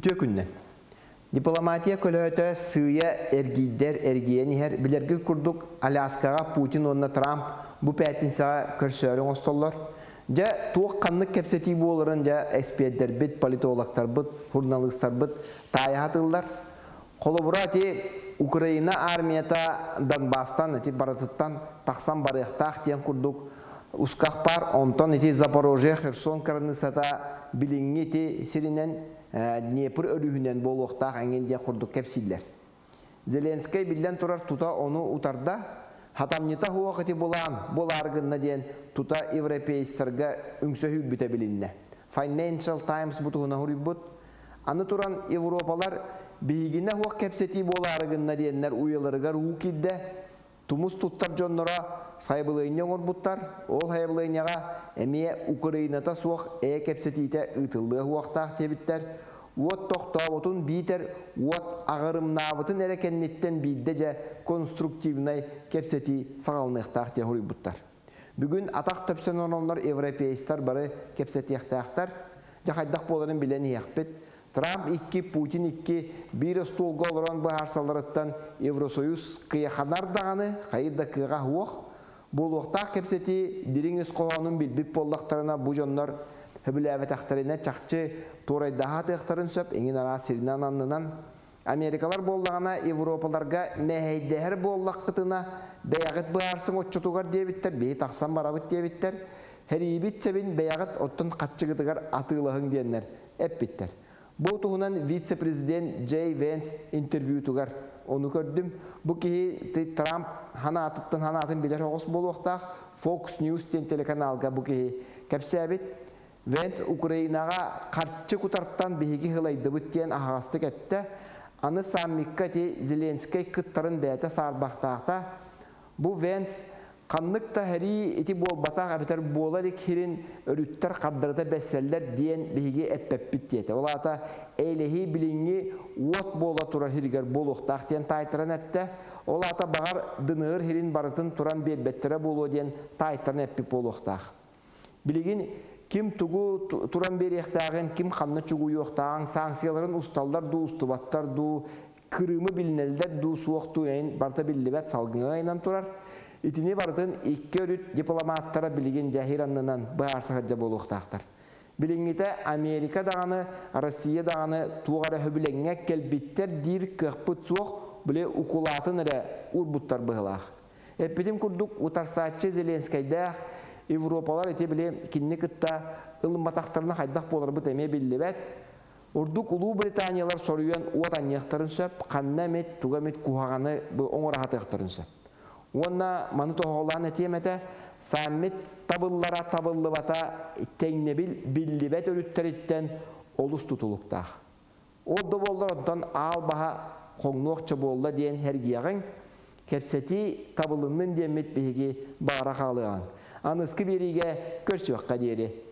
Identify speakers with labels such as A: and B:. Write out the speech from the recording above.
A: Үтүө күнүнэн. Дипломатия көлөһөтө сыыйа эргийдэр эргийэн иһэр. Билэргит курдук, Аляскаҕа Путин уонна Трамп бу пятницаҕа көрсөөрү оҥостоллор. Дьэ, туох ханнык кэпсэтии буоларын дьэ эспиэрдэрбит, политологтарбыт, журналыыстарбыт таайа сатыыллар. Холобура, ити Украина армията Донбасстан ити барытыттан тахсан барыахтаах диэн курдук усках баар. Онтон ити Запорожье, Херсон кыраныыссата билиҥҥи ити сиринэн Днепр өрүһүнэн буолуохтаах эҥин диэн курдук кэпсииллэр. Зеленскэй биллэн турар тута ону утарда. Хатамньыта суох ити булаан, булаар гынна диэн тута европейцтарга үҥсэ сүүрбүтэ билиннэ. Financial Times бу туһунан суруйбут. Аны туран Европалар биһигинэ суох кэпсэтии буолаары гынна диэннэр уйаларыгар уу киирдэ. Тумус туттар дьонноро сайабылыанньа оҥорбуттар. Ол сайабылыанньаҕа эмиэ Украината суох эйэ кэпсэтиитэ ыытыллыа суохтаах диэбиттэр. Уот тохтооботун биитэр уот аҕырымнаабытын эрэ кэнниттэн биирдэ дьэ конструктивнай кэпсэтии саҕаланыахтаах диэн суруйбуттар. Бүгүн атах тэпсэн олороннор европейцтар бары кэпсэтиэхтээхтэр. Дьэ хайдах буоларын билэн иһиэхпит. Трамп 2, Путин 2 биир остуолга олорон быһаарсалларыттан Евросоюз кыйаханар даҕаны, хайыр да кыаҕа суох. Буолуохтаах кэпсэтии дириҥ ис хоһоонун билбит буоллахтарына бу дьоннор сөбүлээбэтэхтэринэ чахчы туорайдаһа сатыахтарын сөп, иҥин араас сиринэн аннынан. Америкалар буоллаҕына Европаларга мэһэйдэһэр буоллаххытына бэйэҕит быһаарсыҥ оччотугар диэбиттэр, биһи тахсан барабыт диэбиттэр. Һэриибит сэбин бэйэҕит оттон хаччыгытыгар атыылаһыҥ диэннэр эппиттэр. Бу туһунан вице-президент Джей Венс интервьютугар ону көрдүм. Бу киһи Трамп ханаатыттан ханаатын билэр оҕус буолуохтаах. Fox News диэн телеканалга бу киһи кэпсээбит. Венс Украинаҕа харчы кутартан биһиги һылайдыбыт диэн аһаҕастык эттэ. Аны саммикка ити Зеленскэй кыттарын бэйэтэ саарбахтаата. Бу Венс ханнык да һэрии ити буолбатах эбэтэр буола илик һирин өрүттэр хардарыта бэссэллэр диэн биһиги эппэппит диэтэ. Ол аата эйлэһии билиҥҥи уот буола турар һиригэр буолуохтаах диэн таайтаран эттэ. Ол аата баҕар дыныыр һирин барытын туран биэрбэттэрэ буолуо диэн таайтаран эппит буолуохтаах. Билигин ким тугу туран биэриэхтээҕин, ким ханна чугуйуохтааҕын, санкцияларын усталлар дуу, устубаттар дуу, Кырыымы билинэллэр дуу, суох дуу эйин барыта биллибэт салгыҥа ыйанан турар. Итини барытын икки өрүт дипломаттара билигин дьэһир аннынан быһаарса сылдьа буолуохтаахтар. Билиҥҥитэ Америка даҕаны, Россия даҕаны туох эрэ сөбүлэҥҥэ кэлбиттэр диир кыахпыт суох, били укулаатын эрэ уурбуттар быһыылаах. Эппитим курдук, утарсааччы Зеленскэйдээх Европалар ити били кинини кытта ылымматахтарына хайдах буоларбыт эмиэ биллибэт. Ордук Улуу Британиялар соруйан уот анньыахтарын сөп, ханна эмит, туга эмит куһаҕаны оҥоро сатыахтарын сөп. Уонна маны тоһоҕолоон этиэм этэ, саммит табыллара табыллыбата тэҥнэбил биллибэт өрүттэриттэн олус тутулуктаах. Ол да буоллар онтон аал баһа хоҥнуохча буолла диэн һэргиэҕиҥ, кэпсэтии табылыннын диэммит биһиги баара хаалыаҕыҥ. Аныскы биэриигэ көрсүөххэ диэри.